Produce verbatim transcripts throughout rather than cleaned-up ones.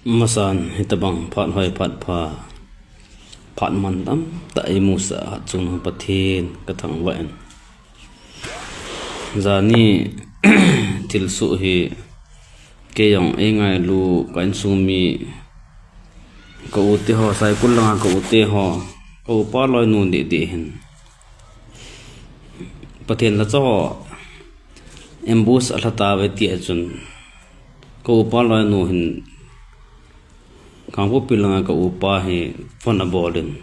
Masan hitabang phat hoi phat pha, phat mantam tah imusah a chun Pathen kathangvah in. Jani thilsoh hi keijong eingailu ka insung mi, ka u te ho, Saikul langa ka u te ho, ka upa loinu deh deh hin Pathen lhacha ho ambush alha tauve tia chun ka upa loinu hin Kangpokpi langa ka upa hi phone abol in,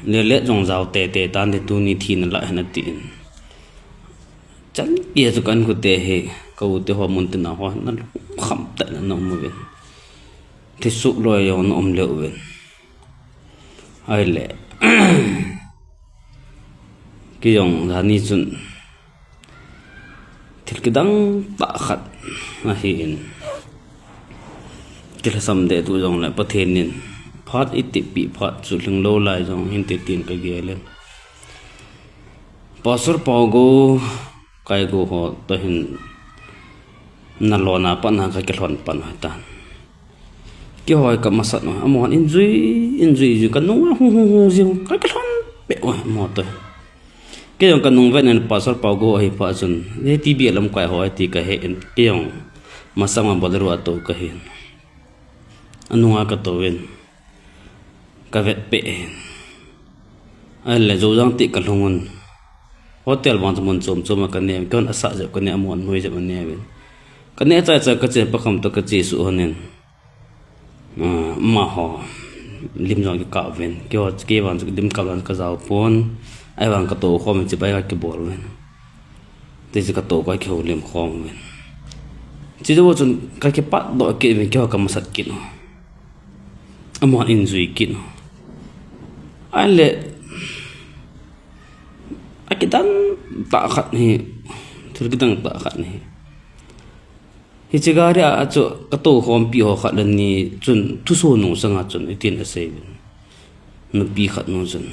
le le jong jao tete tante, tuni thina lah hen atin. Chan kia chu kan kute hi ka u te ho mun tina ho na lungkham tah na um uvin. Thilsoh loi jong na um le uvin. Ahile keijong jani chun thil kidang tah khat ahin, kilhasam deh tu jongle Pathen in phat itihpi phat chu lhinglou lai jong hinte tin ka gel in. Pastor Paugou, Kaigo ho toh hin nalona pat na ka kilhon pan u hitan. Kihoi ka masat u, amahon injui, injui, jui ka nunga hung, hung, hung jing, ka kilhon peh u, amaho toh. Keijong ka nung vet in Pastor Paugou ahi phat chun, J T B lamkai ho ahi ti ka he in, keijong masang a Bolero a tou ka hin. Anunga ka tou in, ka vet peh in. Ahile Joujang tih ka lhung un. Hotel vang chu mun chom chom a ka ne, keihon asah jep ka ne, amahon noi jep ane uvin. Ka ne chai chai ka che pakham toh ka chesuh hon in. Ah, amaho lim jong kikah uvin. Keiho, kei vang chu lim kap vang ka jao pon. Ahivang ka tou khom in chibai ka kibol uvin. Tichu ka tou ka kihoulim khom uvin. Chujou chun ka kipatdoh kit uvin, keiho ka masat kit u. Amahon injui kit u. Ahile, akidang tah khat hi, thil kidang tah khat hi. Hiche gari a chu ka tou khompi ho khat le ni chun thuso nung sanga chun hitin asei uvin. Nupi khat nu chun,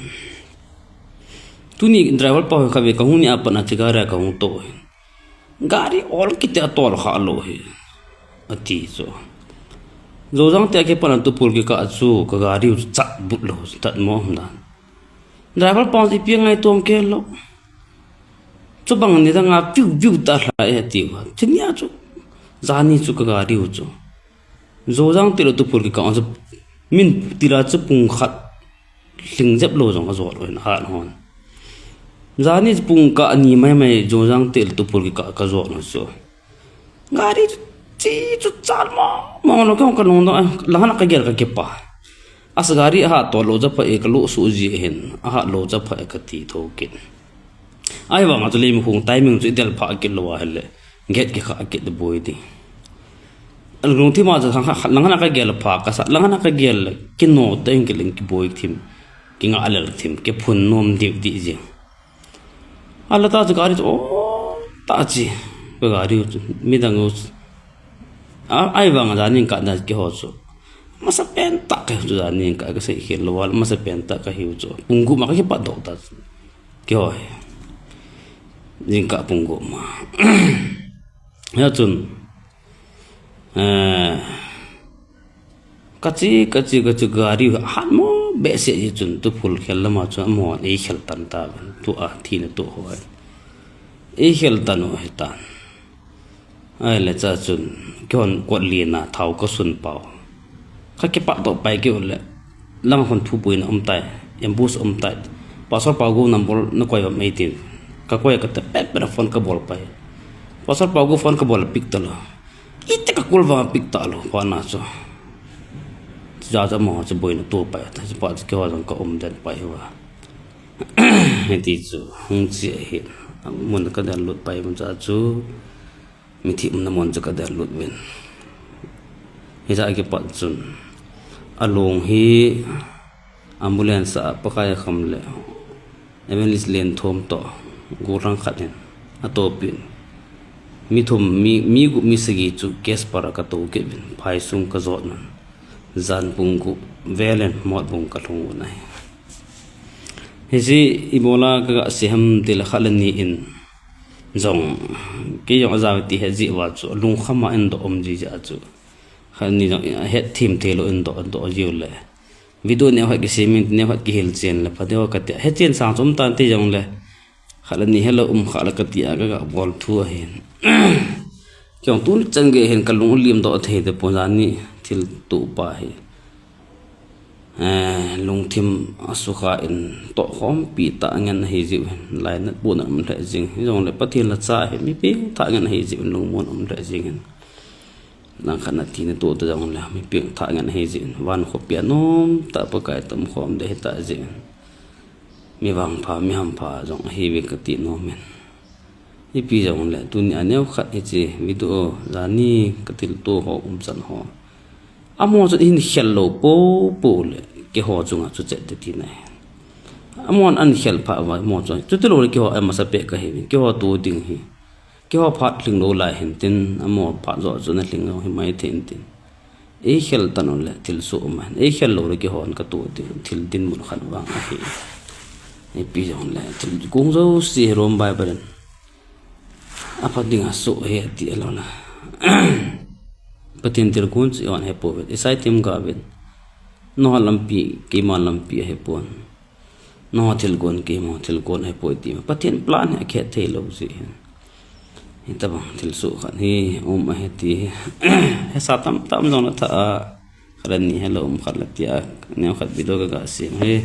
tuni driver pa ho khat ve, ka hung ni a pat na hiche gari a ka hung tou hi. Gari ol kiti a tol kha lou hi, ati chu. Joujang tih a kipat na Tuphul kikah chu ka gari u chu chat but lou, chat mo um dan. Driver pa chu ipi ngaitom kei lou. Chubang nidang a piu piu ta lha e ati uva. Chunia chu, jani chu ka gari u chu Joujang tih le Tuphul kikah chu min tila chu pung khat lhing jep lou jong ka jot u hin ahat hon. Jani chu pung kah ani mai mai Joujang tih le Tuphul kikah ka jot u chu. Gari chu, chi chu chal mo mo lou, kei ka nung dong, eh, lang hana ka gel ka kipa. Asa gari ahat to lou japha e ka lou su ji hin, ahat lou japha e ka ti tho kit. Ahivang a chu lei mi khung timing chu idel pha kit lou ahile, gate kikha kit le boi ding. Alung thim a chu lang hana ka gel pha ka sa, lang hana ka gel le, kino teng kiling kiboi thim, kinga lel thim, kiphun nom diu di jing. Ala ta chu gari chu, o, ta chi. Ka gari chu, midang u chu. A, ahivang a jani kah na keiho chu. Masa pen tah ka hiu chu jani kah ka sei khel lou a, masa pen tah ka hiu chu. Pung gup ma ka kipat doh ta chu. Keiho hi. Jingkah pung gup ma. Hia chun. Eh, Ka che, ka che, ka che, gari hat mo behseh ji chun Tuphul khel lama chun amahon eikhel tan tauvin, tua thina toh ho. Eikhel tan u hitan. Ahile cha chun, keihon kot lina thao ka sun pau. Ka kipat doh pai kit u le, lang hon thupuina um tai, ambush um tai. Pastor Paugou number na koi am eitin. Ka koi ka te pet pet a phone ka bol pai. Pastor Paugou phone ka bol a pick talou. Iti ka kul vang a pick talou, pa na chu. Chuja chu amaho chu boina to pai, ta chu pa chu keiho jong ka um den pai uva. Hiti chu, hung chi ahi, mun ka del lut pai mun cha chu, mithi umna mun chu ka del lut uvin. Hijeh a kipat chun, along hi, Ambulance a Pakai a kham le Evangelist Lenthom toh gollhang khat in atoupin. Mi thum, mi, mi gup mi sagi chu case par a ka tou kit uvin, phaisung ka jot un. Jan pung gup vel in Motbung ka lhung un ahi. Hiche ibola ka ga sei ham tile khat le ni in jong, kei jong ajao ti he jeh uva chu, lungkham a in doh um ji jeh a chu. Khat ni jong, a het thim thei lou in doh, doh jiu le. Video neo khat kisem in, neo khat kihil chen le, pha deu kati. He chen sang chom tan ti jong le. Khat le ni hello um khat le kati a ka, ka bol thu ahin. Kei jong tuni chan gei hin ka lung lim doh thei te pon jani thil tupa hi. Eh, lungthim asukha in tohkhompi tah ngen ahi jiu hin. Lainat pon um lheh jing. Hijong le Pathen la cha hi mi peng tah ngen ahi jiu hin, lungmon um lheh jing hin. Langkhat na thina toh ta jong le, mi peng tah ngen ahi jin. Van khopi a nom tah Pakai toh um khom ding ahi ta jin. Mi vangpha, mi hampha jong ahi ve kati nom in. Ipi jong le, tuni a neo khat hiche video jani ka thilto ho umchan ho. Amaho chun ahin khel lou popo le, keiho chunga chu chet te tina ahi. Amahon ahin khel pha uva, amaho chun. Chuti lou le keiho amasa peh kahi ve, keiho to ding hi. Keiho phat lhing lou lai hin tin, amaho phat joh chun alhing lou hi mai thei in tin. Ei khel tan u le thil soh um ahin. Ei khel lou le keihon ka to ding, thil dinmun khat vang ahi. Ipi jong le, thil kong jouse hi Rom Bible in. Apha ding a soh ahi ati alou le. Pathen thilgon chu i-on ahi pouvin. Isai thim ga uvin. Nangho lampi, keima lampi ahi pon. Nangho thilgon, keima thilgon ahi poi ti. Pathen plan hi akhet thei lou jeh hin. Hitabang thilsoh khat hi um ahi ti hi. Hesa tamtah um jong le tha a. Khat le ni hello um khat le ti a. Neo khat video ka ga sem hi.